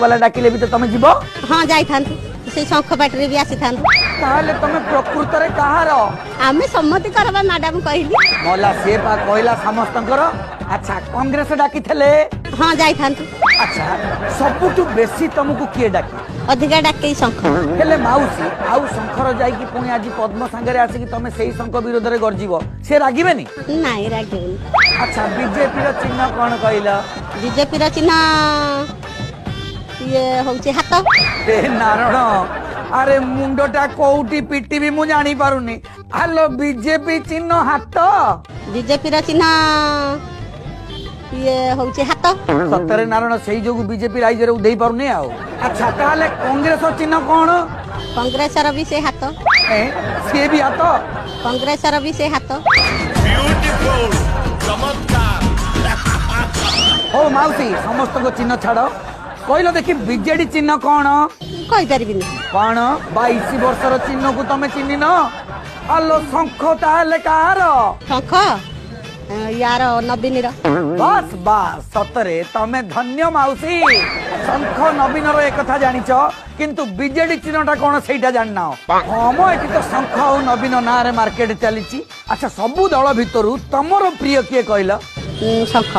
ବାଲା ଡାକିଲେ ବି ତ ତମେ ଯିବ? ହଁ, ଯାଇଥାନ୍ତୁ, ସେଇ ଶଙ୍ଖ ପାଟିରେ ବି ଆସିଥାନ୍ତୁ। ତାହେଲେ ତମେ ପ୍ରକୃତରେ କାହାର? ଆମେ ସମସ୍ତଙ୍କର ବା ମ୍ୟାଡାମ କହିଲି। ମଲା, ସିଏ ପା କହିଲା ସମସ୍ତଙ୍କର। ଆଚ୍ଛା, କଂଗ୍ରେସ ଡାକିଥିଲେ? ହଁ, ଯାଇଥାନ୍ତୁ। ଆଚ୍ଛା, ସବୁଠୁ ବେଶୀ ତମକୁ କିଏ ଡାକେ? ଅଧିକା ଡାକେଇ ଶଙ୍ଖ। ହେଲେ ମାଉସୀ, ଆଉ ଶଙ୍ଖର ଯାଇକି ପୁଣି ଆଜି ପଦ୍ମ ସାଙ୍ଗରେ ଆସିକି ତମେ ସେଇ ଶଙ୍ଖ ବିରୋଧରେ ଗର୍ଜିବ, ସେ ରାଗିବେନି? ନାଇଁ, ରାଗିବେନି। ଆଚ୍ଛା, ବିଜେପିର ଚିହ୍ନ କଣ କହିଲ? ବିଜେପିର ଚିହ୍ନ ଇଏ ହଉଛି ହାତ। ଏ ନାରଣ, ଆରେ ମୁଣ୍ଡଟା କୋଉଠି ପିଟିବି ମୁଁ ଜାଣିପାରୁନି। ହାଲୋ, ବିଜେପି ଚିହ୍ନ ହାତ? ବିଜେପିର ଚିହ୍ନ ଇଏ ହଉଛି ହାତ। ସତରେ ନାରଣ, ସେଇ ଯୋଗୁ ବିଜେପି ରାଇଜରେ ଉଧେଇ ପାରୁନି ଆଉ। ଆଚ୍ଛା, ତାହେଲେ କଂଗ୍ରେସ ଚିହ୍ନ କଣ? କଂଗ୍ରେସର ବି ସେ ହାତ। ଏ, ସିଏ ବି ହାତ? କଂଗ୍ରେସର ବି ସେ ହାତ। ଚମତ୍କାର। ହଉ ମାଉସୀ, ସମସ୍ତଙ୍କ ଚିହ୍ନ ଛାଡ, କହିଲ ଦେଖି ବିଜେଡି ଚିହ୍ନ କଣ? କହିପାରିବିନି। କଣ, 22 ବର୍ଷର ଚିହ୍ନକୁ ତମେ ଚିହ୍ନିନ? ଆଲୋ, ଶଙ୍ଖ ତାହେଲେ କାହାର? ଶଙ୍ଖ ୟାର, ନବୀନର। ବାସ୍ ବାସ୍, ସତରେ ତମେ ଧନ୍ୟ ମାଉସୀ। ଶଙ୍ଖ ନବୀନର ଏକଥା ଜାଣିଛ, କିନ୍ତୁ ବିଜେଡି ଚିହ୍ନଟା କଣ ସେଇଟା ଜାଣିନାହ। ହଁ ମ, ଏଠି ତ ଶଙ୍ଖ ଆଉ ନବୀନ ନାଁରେ ମାର୍କେଟ ଚାଲିଛି। ଆଚ୍ଛା, ସବୁ ଦଳ ଭିତରୁ ତମର ପ୍ରିୟ କିଏ କହିଲ? ଶଙ୍ଖ।